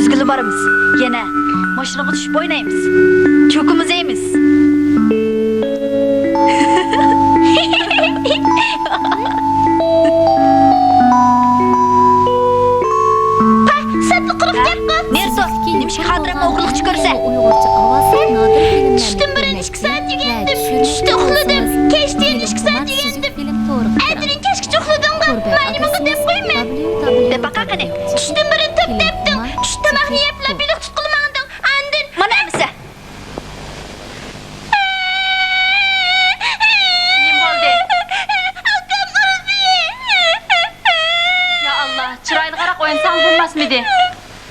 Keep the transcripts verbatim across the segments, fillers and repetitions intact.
ئۈزگىلى بارىمىز. يەنە ماشىنىغا چۈشۈپ ئوينايمىز. چوكىمىز يەيمىز. پاھ، سەتلا قۇرۇق گەپقۇ. نېرسو، نېمىشقا خاتىرەمنى ئوغرىلىقچە كۆرىسەن؟ چۈشتىن بۇرۇن ئىككى سائەت يۈگەندىم. چۈشتە ئۇخلىدىم. كەچتە يەنە ئىككى سائەت يۈگەندىم. ئەتىدىن كەچكىچە ئۇخلىدىڭغۇ. مانا ماڭا دەپ قويمەن. دەپ باقە قېنى. چۈشتىن بۇرۇن تۆت تەپتىڭ. چۈش تاماقنى يەپلا بېلىق تۇتقىلى ماڭدىڭ. ئاندىن مانا ئەمىسە. نېمە بولدى؟ ئاكام ئۇردى. يا ئاللا، چىرايلىقراق ئوينىساڭ بولماسمىدى؟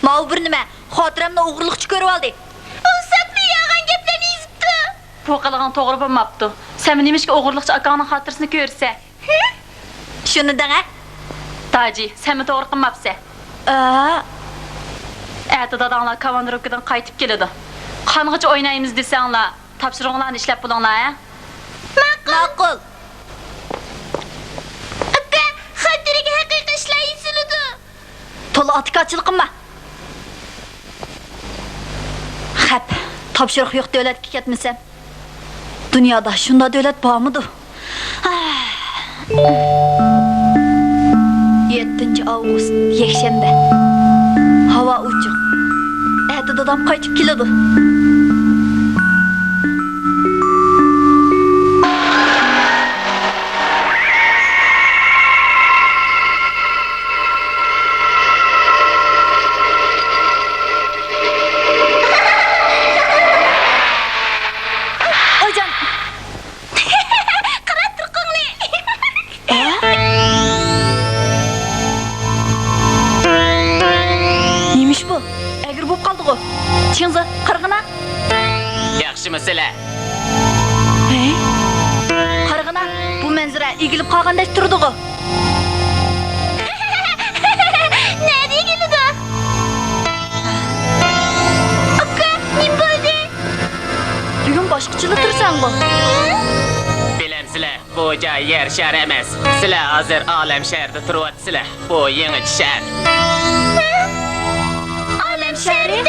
ماۋۇ بىر نېمە، خاتىرەمنى ئوغرىلىقچە كۆرۈۋالدى. ئۇ سەتلا يالغان گەپلەرنى يېزىپتۇ. بۇ قىلغىنىڭ توغرا بولماپتۇ. سەنمۇ نېمىشقا ئوغرىلىقچە ئاكاڭنىڭ خاتىرىسىنى كۆرىسەن؟ شۇنى دەڭە. تاجى، سەنمۇ توغرا قىلماپسەن. ئا. ئەتە داداڭلار كوماندىروپكىدىن قايتىپ كېلىدۇ. قانغىچە ئوينايمىز دېسەڭلار، تاپشۇرۇقلارنى ئىشلەپ بولۇڭلار، ھە؟ ماقۇل. ماقۇل. ئاكا، خاتىرىگە ھەقىقىي ئىشلار يېزىلىدۇ. تولا ئاتىكاچىلىق قىلما. خەپ، تاپشۇرۇق يوق دۆلەتكە كەتمىسەم. دۇنيادا شۇنداق دۆلەت بارمىدۇ؟ يەتتىنچى ئاۋغۇست، يەكشەنبە. ھاۋا ئوچۇق. ئەتە دادام قايتىپ كېلىدۇ. ئايجان! قارا تۇرقۇڭنى! ئە؟ نېمە ئىش بۇ؟ ئەگرى بولۇپ قالدىغۇ. چىڭزا، قارىغىنا. ياخشىمۇ سىلە؟ ھەي؟ قارىغىنا، بۇ مەنزىرە ئېگىلىپ قالغاندەك تۇرىدىغۇ. نەدە ئېگىلىدۇ؟ ئاكا، نېمە بولدى؟ بۈگۈن باشقىچىلا تۇرساڭغۇ. بىلەمسىلە، بۇ جاي يەر شارى ئەمەس. سىلە ھازىر ئالەم شەھىرىدە تۇرۇۋاتىسىلە. بۇ يېڭىچە شەھەر. ئالەم شەھىرى؟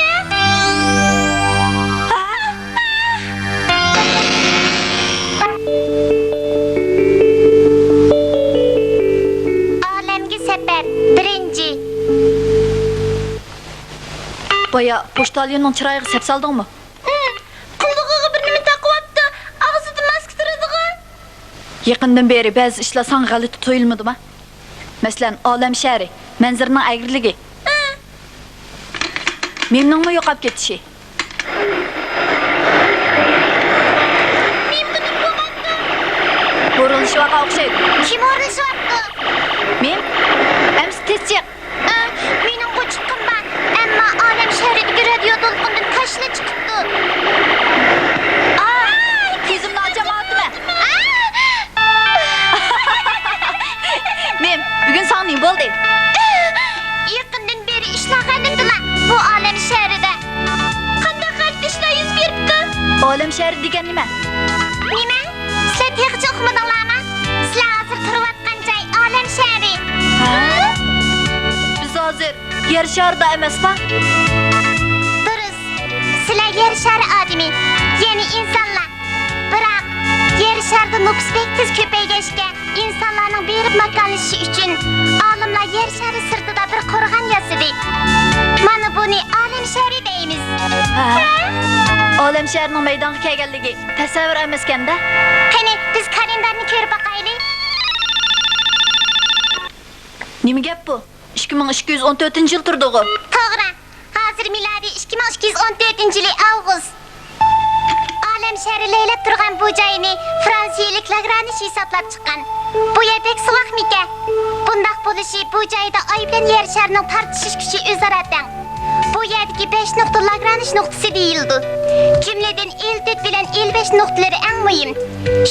ئالەمگە سەپەر، بىرىنچى. بايا پوچتاليوننىڭ چىرايىغا سەپ سالدىڭمۇ؟ قۇلىقىغا بىر نېمە تاقىۋاپتۇ، ئاغزىدا ماسكا تۇرىدىغۇ. يېقىندىن بېرى بەزى ئىشلار ساڭا غەلىتە تۇيۇلمىدىما؟ مەسىلەن، ئالەم شەھىرى، مەنزىرىنىڭ ئەگرىلىكى. مېمنىڭمۇ يوقاپ كېتىشى. مېمغا نېمە بولغاندۇ؟ ھۇرۇنلىشىۋالغان ئوخشايدۇ. كىم ھۇرۇنلىشىۋاپتۇ؟ مېم؟ ئەمىسە تېز چىق. ئە، مېنىڭ ئوچۇققۇم بار، ئەمما ئالەم شەھىرىدىكى رادىيو دولقۇندىن تاشلا چىقىپتۇ. ئا، كۆزۈمنى ئاچالمايۋاتىمەن. ئا! مېم، بۈگۈن ساڭا نېمە بولدى؟ يېقىندىن بېرى ئىشلار غەلىتىلا بۇ ئالەم شەھىرىدە. قانداق غەلىتە ئىشلار يۈز بېرىپتۇ؟ ئالەم شەھىرى دېگەن نېمە؟ نېمە؟ سىلەر تېخىچە ئۇقمىدىڭلارمۇ؟ سىلەر ھازىر تۇرۇۋاتقان جاي ئالەم شەھىرى. ھە؟ بىز ھازىر يەر شارىدا ئەمەسما؟ دۇرۇس. سىلەر يەر شارى ئادىمى، يەنى ئىنسانلار. بىراق، يەر شارىدا نوپۇس بەك تېز كۆپەيگەچكە، ئىنسانلارنىڭ بېرىپ ماكانلىشىشى ئۈچۈن ئالىملار يەر شارى سىرتىدا بىر قورغان ياسىدى. مانا بۇنى ئالەم شارى دەيمىز. ھە؟ ئالەم شارىنىڭ مەيدانغا كەلگەنلىكى تەسەۋۋۇر ئەمەسكەن-دە. قېنى، بىز كالېندارنى كۆرۈپ باقايلى. نېمە گەپ بۇ؟ ئىككى مىڭ ئىككى يۈز ئون تۆتىنچى يىل تۇرىدىغۇ؟ توغرا. ھازىر مىلادىي ئىككى مىڭ ئىككى يۈز ئون تۆتىنچى يىلى ئاۋغۇست. ئالەم شەھىرى لەيلەپ تۇرغان بۇ جاينى فرانسىيىلىك لاگرانژ ھېسابلاپ چىققان. بۇ يەر بەك سوغۇقمىكەن؟ بۇنداق بولۇشى بۇ جايدا ئاي بىلەن يەر شارىنىڭ تارتىشىش كۈچى ئۆزئارا تەڭ. بۇ يەردىكى بەش نۇقتا لاگرانژ نۇقتىسى دېيىلىدۇ. جۈملىدىن ئېل تۆت بىلەن ئېل بەش نۇقتىلىرى ئەڭ مۇھىم.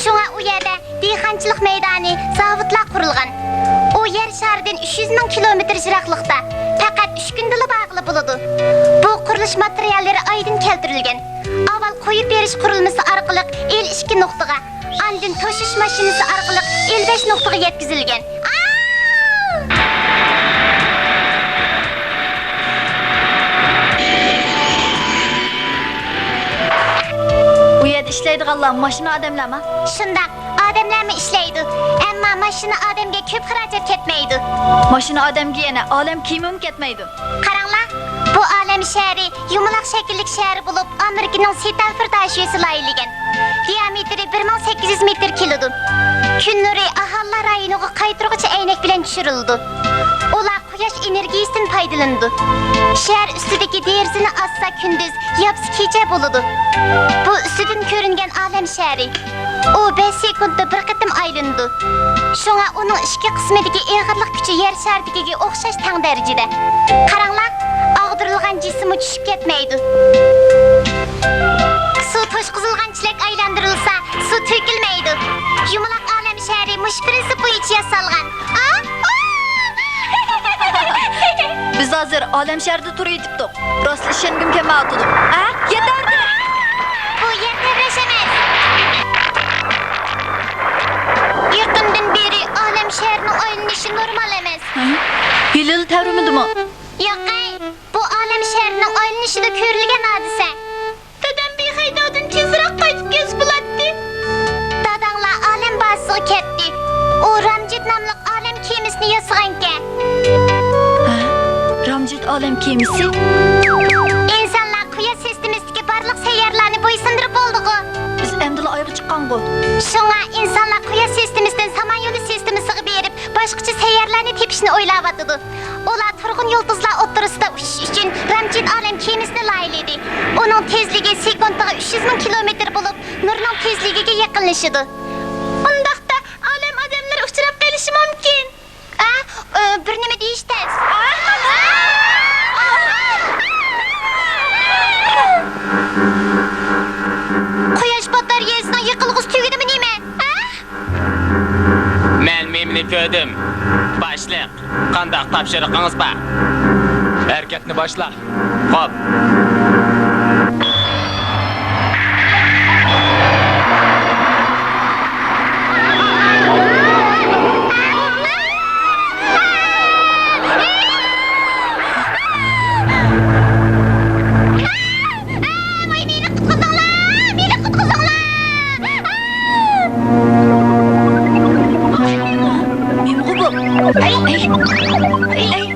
شۇڭا ئۇ يەردە دېھقانچىلىق مەيدانى، زاۋۇتلار قۇرۇلغان. ئۇ يەر شارىدىن ئۈچ يۈز مىڭ كىلومېتىر يىراقلىقتا، پەقەت ئۈچ كۈندىلا بارغىلى بولىدۇ. بۇ قۇرۇلۇش ماتېرىياللىرى ئايدىن كەلتۈرۈلگەن. ئاۋۋال قويۇپ بېرىش قۇرۇلمىسى ئارقىلىق ئېل ئىككى نۇقتىغا، ئاندىن توشۇش ماشىنىسى ئارقىلىق ئېل بەش نۇقتىغا يەتكۈزۈلگەن. ئاۋۇ! ئىشلەيدىغانلار ماشىنا ئادەملەرما؟ شۇنداق، ئادەملەرمۇ ئىشلەيدۇ. ئەمما ماشىنا ئادەمگە كۆپ خىراجەت كەتمەيدۇ. ماشىنا ئادەمگە يەنە ئالەم كىيىمىمۇ كەتمەيدۇ. قاراڭلار، بۇ ئالەم شەھىرى يۇمىلاق شەكىللىك شەھەر بولۇپ، ئامېرىكىنىڭ ستانفورد ئاشيۇسى لايىھىلىگەن. دىئامېتىرى بىر مىڭ سەككىز يۈز مېتىر كېلىدۇ. كۈن نۇرى ئاھالىلەر رايونىغا قايتۇرغۇچە ئەينەك بىلەن چۈشۈرۈلىدۇ. ئۇلار قۇياش ئېنېرگىيىسىدىن پايدىلىنىدۇ. شەھەر ئۈستىدىكى دېرىزىنى ئاچسا كۈندۈز، ياپسا كېچە بولىدۇ. بۇ ئۈستىدىن كۆرۈنگەن ئالەم شەھىرى. ئۇ بەش سېكۇنتتا بىر قېتىم ئايلىنىدۇ. شۇڭا ئۇنىڭ ئىچكى قىسمىدىكى ئېغىرلىق كۈچى يەر شارىدىكىگە ئوخشاش تەڭ دەرىجىدە. قاراڭلار، ئاغدۇرۇلغان جىسىممۇ چۈشۈپ كەتمەيدۇ. سۇ توشقۇزۇلغان چېلەك ئايلاندۇرۇلسا، سۇ تۆكۈلمەيدۇ. يۇمىلاق ئالەم شەھىرى مۇشۇ پىرىنسىپ بويىچە ياسالغان. بىز ھازىر ئالەم شەھىرىدە تۇرۇۋېتىپتۇق. راست ئىشەنگۈم كەلمەيۋاتىدۇ. ئە؟ يەتەردى! بۇ يەر تەۋرەش ئەمەس. يېقىندىن بېرى ئالەم شەھىرىنىڭ ئايلىنىشى نورمال ئەمەس. ھە؟ ھېلىلا تەۋرىمىدىمۇ؟ ياقەي، بۇ ئالەم شەھىرىنىڭ ئايلىنىشىدا كۆرۈلگەن ھادىسە. دادام بىخەي تاغدىن تېزرەك قايتىپ كەلسە بولاتتى. داداڭلار ئالەم بازىسىغا كەتتى. ئۇ رامجىت ناملىق ئالەم كېمىسىنى ياسىغانىكەن. ھە؟ رامجىت ئالەم كېمىسى؟ ئىنسانلار قۇياش سىستېمىسىدىكى بارلىق سەييارىلەرنى بويسۇندۇرۇپ بولدىغۇ. بىز ئەمدىلا ئايغا چىققانغۇ. شۇڭا ئىنسانلار قۇياش سىستېمىسىدىن سامان يولى سىستېمىسىغا بېرىپ، باشقىچە سەييارىلەرنى تېپىشنى ئويلاۋاتىدۇ. ئۇلار تۇرغۇن يۇلتۇزلار ئوتتۇرىسىدا ئۇچۇش ئۈچۈن رامجىت ئالەم كېمىسىنى لايىھىلىدى. ئۇنىڭ تېزلىكى سېكۇنتىغا ئۈچ يۈز مىڭ كىلومېتىر بولۇپ، نۇرنىڭ تېزلىكىگە يېقىنلىشىدۇ. ئۇنداقتا ئالەم ئادەملىرى ئۇچراپ قېلىشى مۇمكىن. ئە، ئە، بىر نېمە دېيىش تەس. قۇياش باتارېيەسىنىڭ يېقىلغۇسى تۈگىدىمۇ نېمە؟ ئە؟ مەن مېمىنى كۆردۈم. باشلىق، قانداق تاپشۇرۇقىڭىز بار؟ ھەرىكەتنى باشلا. خوپ. ۋاي، مېنى قۇتقۇزۇڭلار! مېنى قۇتقۇزۇڭلار! مېمىغۇ بۇ. ئەي، ئەي، ئەي.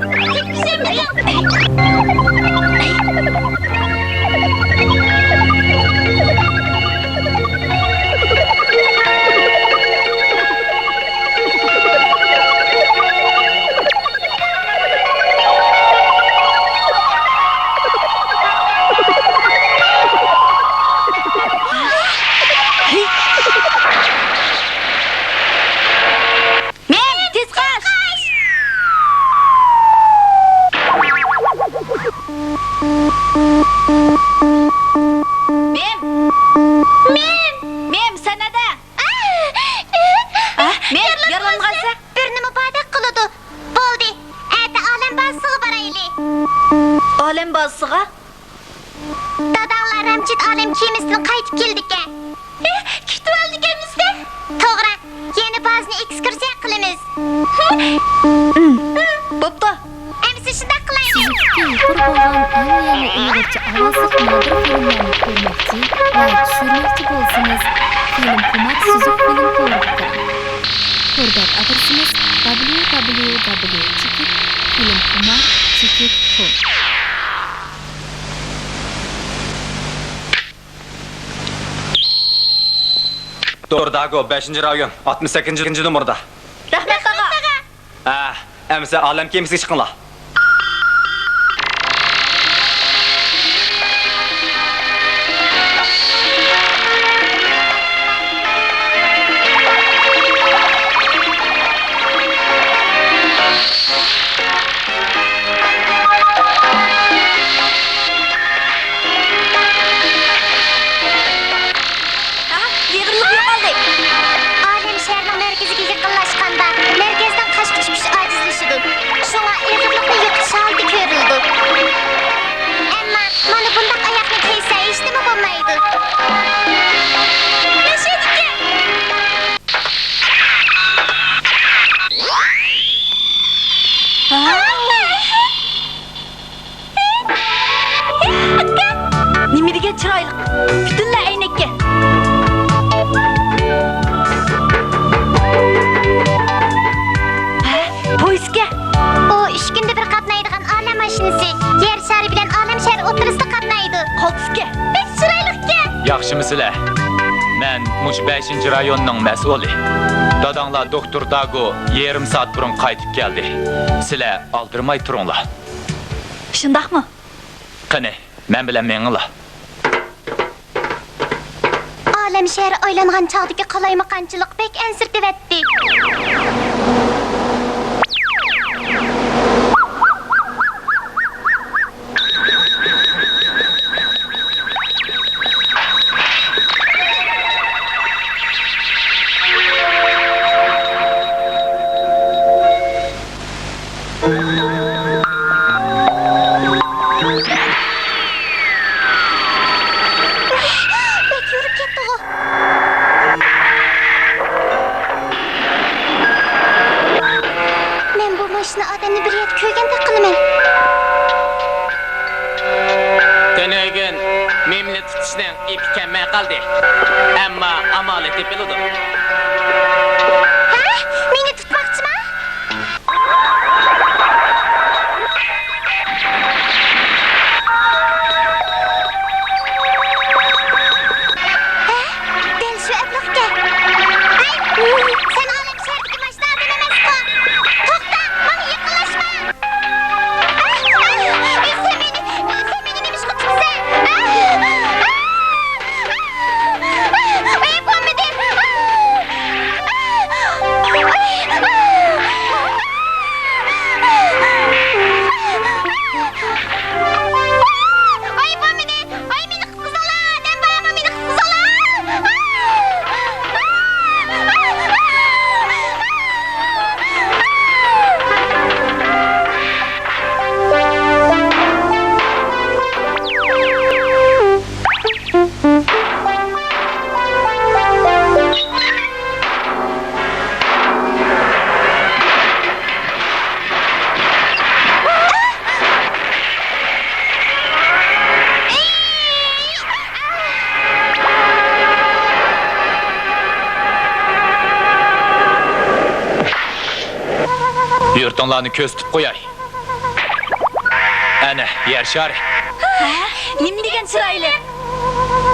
مېم، تېز قاچ! مېم! مېم! مېم، سەن نەدە؟ ئە، مېم، يارىلانغانسەن؟ بىر نېمە باردەك قىلىدۇ. بولدى، ئەتە ئالەم بازىسىغا بارايلى. ئالەم بازىسىغا؟ داداڭلار رامجىت ئالەم كېمىسىدىن قايتىپ كېلىدىكەن. كۈتۈۋالىدىكەنمىز-دە. توغرا، يەنە بازىنى ئېكسكۇرسىيە قىلىمىز. بوپتۇ. ئەمىسە شۇنداق قىلايلى. سۈزۈكلۈككە يۇقىرى بولغان ئەڭ يېڭى ئۇيغۇرچە ئاۋازلىق نادىر فىلىملەرنى كۆرمەكچى ۋە چۈشۈرمەكچى بولسىڭىز، فىلىمخۇمار سۈزۈك فىلىم تورىغا كىرىڭ. تور بەت ئادرېسىمىز: دابليۇ دابليۇ دابليۇ چېكىت فىلىمخۇمار چېكىت كوم. تور داگو، بەشىنچى رايون، ئاتمىش سەككىزىنچى نومۇردا. رەھمەت، تاغا. ھە، ئەمىسە ئالەم كېمىسىگە چىقىڭلار. ھە؟ ئېغىرلىق يوقالدى. ئالەم شەھەرنىڭ مەركىزىگە يېقىنلاشقاندا، مەركەزنىڭ قاشقا چۈشۈشى ئاجىزلىشىدۇ. شۇڭا ئېغىرلىقنى يوقىتىش ھالىتى كۆرۈلىدۇ. ئەمما مانا بۇنداق ئاياغنى كىيسە ھېچنېمە بولمايدۇ. مەشەدىكى. نېمە دېگەن چىرايلىق، پۈتۈنلەي ئەينەككە. ئوتتۇرىسىدا قاتنايدۇ. قالتىسكەن. بەك چىرايلىقكەن. ياخشىمۇ سىلەر؟ مەن مۇشۇ بەشىنچى رايوننىڭ مەسئۇلى. داداڭلار دوكتور داگو يېرىم سائەت بۇرۇن قايتىپ كەلدى. سىلەر ئالدىرىماي تۇرۇڭلار. شۇنداقمۇ؟ قېنى، مەن بىلەن مېڭىڭلار. ئالەم شەھىرى ئايلانغان چاغدىكى قالايمىقانچىلىق بەك ئەنسىرىتىۋەتتى. بەك يورۇپ كەتتىغۇ. مەن بۇ ماشىنا ئادەمنى بىر يەردە كۆرگەندەك قىلىمەن. تۈنۈگۈن مېمىنى تۇتۇشنىڭ ئېپى كەلمەي قالدى. ئەمما ئامالى تېپىلىدۇ. ھە؟ مېنى تۇتماقچىما؟ ھە؟ دەل شۇ ئەبلىقكەن. ھەي، سەن ئالەم شەھىرىدىكى ماشىنا ئادەم ئەمەسقۇ؟ توختا، ماڭا يېقىنلاشما! ئاھ، ئاھ، سەن مېنى، سەن مېنى نېمە ئىشقا تۇتىسەن؟ ئاھ، ئاھ، ئاھ، ئاھ، ئاھ، ئاھ، ئاھ، ئاھ، ئاھ، ئاھ، ئاھ، ئاھ، ئاھ. ۋاي، بۇ مېنى، ۋاي، مېنى قۇتقۇزۇڭلار، ئادەم بارمۇ، مېنى قۇتقۇزۇڭلار. يۇرتۇڭلارنى كۆرسىتىپ قوياي. ئەنە، يەر شارى. ھە؟ نېمە دېگەن چىرايلىق؟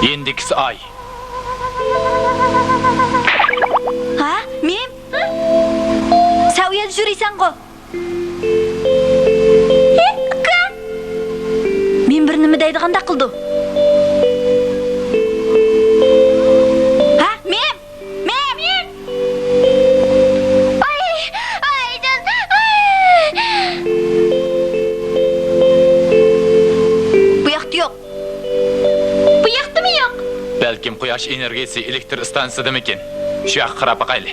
يېنىدىكىسى ئاي. ھە؟ مېم؟ سەن ئۇ يەردە يۈرىسەنغۇ؟ ھې، ئۇكا! مېم بىر نېمە دەيدىغاندەك قىلىدۇ. ھە؟ مېم! مېم! ئاي، ئايجان، ئاي! بۇ ياقتا يوق. بۇ ياقتىمۇ يوق؟ بەلكىم قۇياش ئېنېرگىيىسى ئېلېكتر ئىستانسىسىدىمىكىن؟ شۇ ياققا قاراپ باقايلى.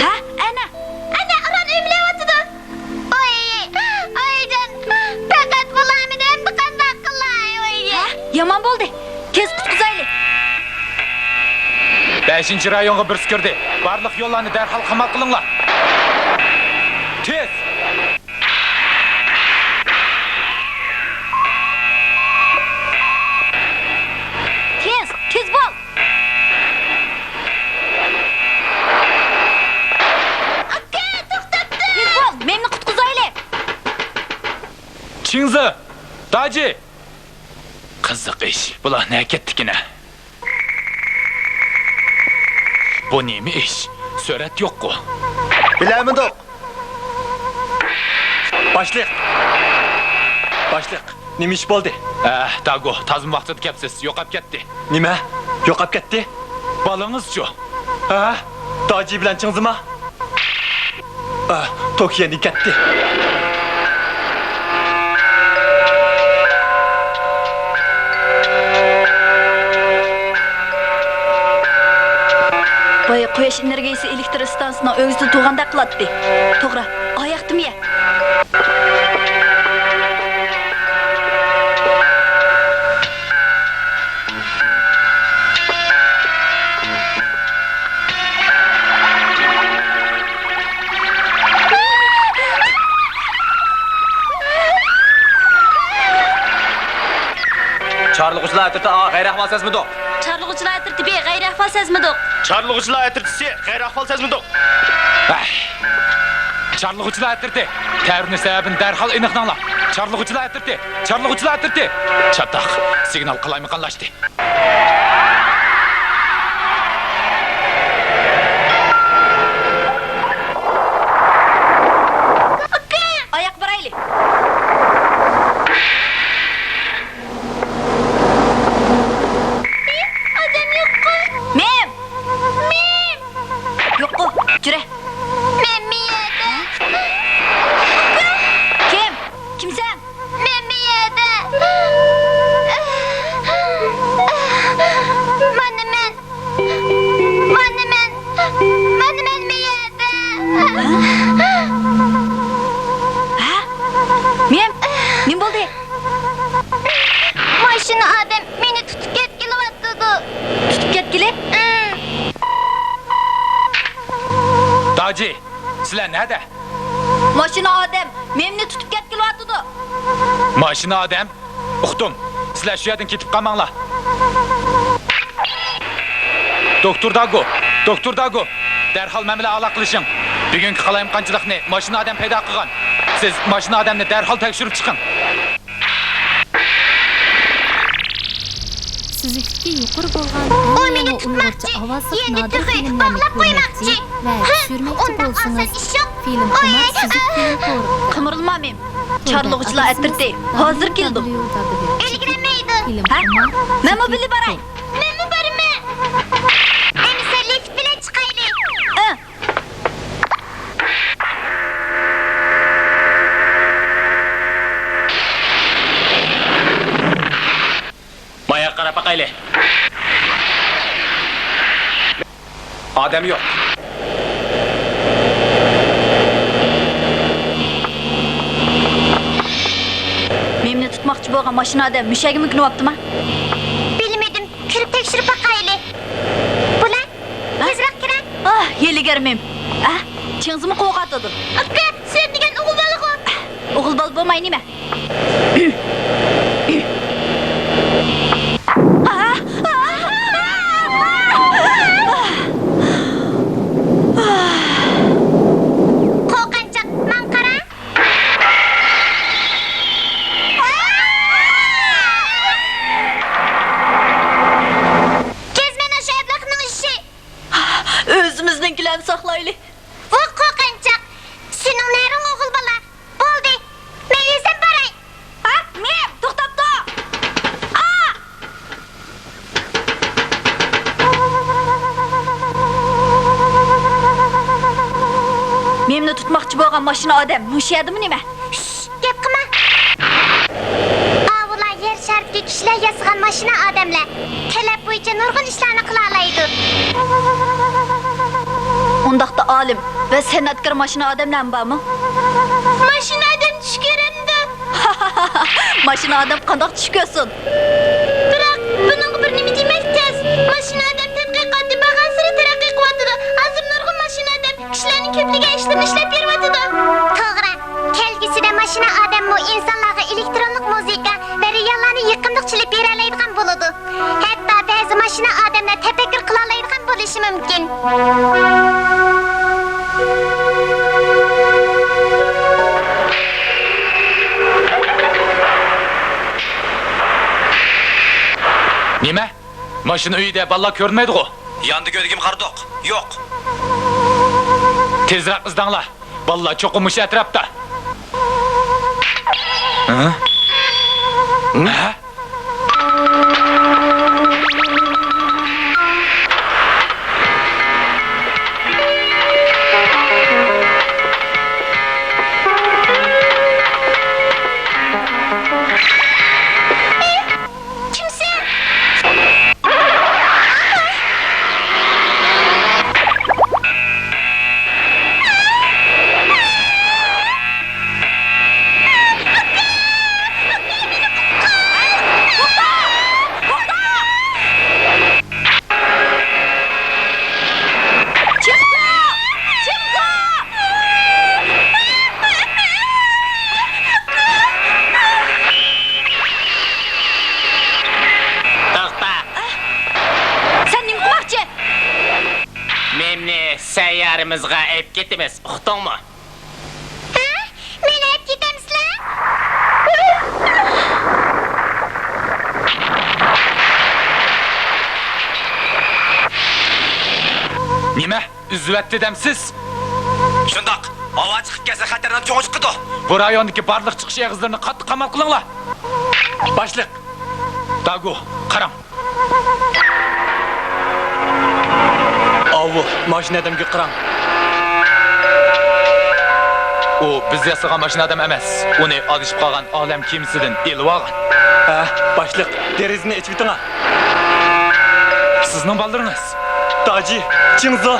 ھە، ئەنە! ئەنە، ئاران ئۆمىلەۋاتىدۇ. ئوي، ئايجان، پەقەت بۇلارمىدى، ئەمدى قانداق قىلاي، ئوي. ھە، يامان بولدى. تېز قۇتقۇزايلى. بەشىنچى رايونغا بىرسى كىردى. بارلىق يوللارنى دەرھال قامال قىلىڭلار. تېز! تېز، تېز بول! ئاكا، توختاپ تۇر! تېز بول، مېمنى قۇتقۇزايلى! چىڭزى! داجى! قىزىق ئىش، بۇلار نەگە كەتتىكىن ھە؟ بۇ نېمە ئىش؟ سۈرەت يوققۇ؟ بىلەلمىدۇق. باشلىق! باشلىق، نېمە ئىش بولدى؟ ئە، داگو، تازىمۇ ۋاقتىدا كەپسىز، يوقاپ كەتتى. نېمە؟ يوقاپ كەتتى؟ بالىڭىزچۇ؟ ھە؟ داجى بىلەن چىڭزىما؟ ئە، توكيەنى كەتتى. بايا قۇياش ئېنېرگىيىسى ئېلېكتر ئىستانسىسىنىڭ ئۆگزىدە تۇرغاندەك قىلاتتى. توغرا، ئاياقتىمۇ يە. چارلىغۇچىلار ئەترىتى، ئا، غەيرىي ئەھۋال سەزمىدۇق. چارلىغۇچىلار ئەترىتى، بى، غەيرىي ئەھۋال سەزمىدۇق. چارلىغۇچىلار ئەترىتى، سى، غەيرىي ئەھۋال سەزمىدۇق. ئەھ! چارلىغۇچىلار ئەترىتى، تەۋرىنىش سەۋەبىنى دەرھال ئېنىقلاڭلار. چارلىغۇچىلار ئەترىتى! چارلىغۇچىلار ئەترىتى! چاتاق، سىگنال قالايمىقانلاشتى. ئاياق بارايلى. ئادەم يوققۇ. مېم! مېم! يوققۇ، جۈرە. مەن مېيەدە. كىم؟ كىمسەن؟ مەن مېيەدە. مانا مەن. مانا مەن. مانا مەن مېيەدە. ھە؟ مېم، نېمە بولدى؟ ماشىنا ئادەم مېنى تۇتۇپ كەتكىلى ۋاتىدۇ. تۇتۇپ كەتكىلى؟ ئىم. داجى، سىلەر نەدە؟ ماشىنا ئادەم مېمنى تۇتۇپ كەتكىلى ۋاتىدۇ. ماشىنا ئادەم؟ ئۇقتۇم. سىلەر شۇ يەردىن كېتىپ قالماڭلار. دوكتور داگو، دوكتور داگو، دەرھال مەن بىلەن ئالاقىلىشىڭ. بۈگۈنكى قالايمىقانچىلىقنى ماشىنا ئادەم پەيدا قىلغان. سىز ماشىنا ئادەمنى دەرھال تەكشۈرۈپ چىقىڭ. سۈزۈكلۈكى يۇقىرى بولغان ئۇ مېنى تۇتماقچى، يەنە تېخى باغلاپ قويماقچى. ھە، ئۇنداق ئاسان ئىش يوق. ئوي، ئوي، ئوي. قىمىرلىما مېم. چارلىغۇچىلار ئەترىتى ھازىر كېلىدۇ. ئۈلگۈرەلمەيدۇ. ھە؟ مەنمۇ بىللە باراي. مەنمۇ بارىمەن. ئەمىسە لىفت بىلەن چىقايلى. ئە. ماياققا قاراپ باقايلى. ئادەم يوق. مېمنى تۇتماقچى بولغان ماشىنا ئادەم مۇشەگىمۇ كۈنۈۋاپتىما؟ بىلمىدىم، كىرىپ تەكشۈرۈپ باقايلى. بۇلار، ھە؟ تېزراق كىرە. ئاھ، ھىيلىگەر مېم. ئە، چىڭزىمۇ قوغاتىدۇ. ئاكا، سىلەر دېگەن ئوغۇل بالىغۇ. ئوغۇل بالا بولماي نېمە؟ قورقۇنچاق، ماڭا قارا. جەزمەن ئاشۇ ئەبلەخنىڭ ئىشى. ئۆزىمىزنىڭكىلەرنى ساقلايلى. ۋاھ قورقۇنچاق! سېنىڭ نەرىڭ ئوغۇل بالا؟ بولدى، مەن ئۆزۈم باراي. ھە؟ مېم، توختاپ تۇر! ئا! مېمنى تۇتماقچى بولغان ماشىنا ئادەم مۇشۇ يەردىمۇ نېمە؟ شش، گەپ قىلما. ئاۋۇلار يەر شارىدىكى كىشىلەر ياسىغان ماشىنا ئادەملەر. تەلەپ بويىچە نۇرغۇن ئىشلارنى قىلالايدۇ. ئۇنداقتا ئالىم ۋە سەنئەتكار ماشىنا ئادەملەرمۇ بارمۇ؟ ماشىنا ئادەم چۈش كۆرەمدۇ؟ ماشىنا ئادەم قانداق چۈش كۆرسۇن؟ بىراق، بۇنىڭغا بىر نېمە دېمەك تەس. ماشىنا ئادەم تەتقىقاتى بارغانسېرى تەرەققىي قىلىۋاتىدۇ. ھازىر نۇرغۇن ماشىنا ئادەم كىشىلەرنىڭ كۆپلىگەن ئىشلىرىنى ئىشلەپ بېرىۋاتىدۇ. توغرا. كەلگۈسىدە ماشىنا ئادەممۇ ئىنسانلارغا ئېلېكترونلۇق مۇزىكا ۋە رېئاللارنى يېقىملىق چېلىپ بېرەلەيدىغان بولىدۇ. ھەتتا بەزى ماشىنا ئادەملەر تەپەككۇر قىلالايدىغان بولۇشى مۇمكىن. نېمە؟ ماشىنا ئۆيىدە بالىلار كۆرۈنمەيدىغۇ؟ ياندا گۆدىكىمۇ قارىدۇق. يوق. تېزرەك ئىزدەڭلار. بالىلار چوقۇم مۇشۇ ئەتراپتا. ھە؟ ھە؟ كىمسەن؟ توختا! سەن نېمە قىلماقچى؟ مېمنى سەييارىمىزغا ئېلىپ كېتىمىز، ئۇقتۇڭمۇ؟ ھە؟ مېنى ئەپ كېتەمسىلەر؟ نېمە؟ ئۈزۈۋەتتى دەمسىز؟ شۇنداق. ھاۋا چىقىپ كەتسە خەتەرنىڭ چوڭى چىقىدۇ. بۇ رايوندىكى بارلىق چىقىش ئېغىزلىرىنى قاتتىق قامال قىلىڭلار. باشلىق. داگۇ، قاراڭ. ئاۋۇ، ماشىنا ئادەمگە قاراڭ. ئۇ بىز ياسىغان ماشىنا ئادەم ئەمەس. ئۇنى ئادىشىپ قالغان ئالەم كېمىسىدىن ئېلىۋالغان. ھە، باشلىق، دېرىزىنى ئېچىۋېتىڭە. سىزنىڭ بالىلىرىڭىز؟ تاجى، چىڭزو.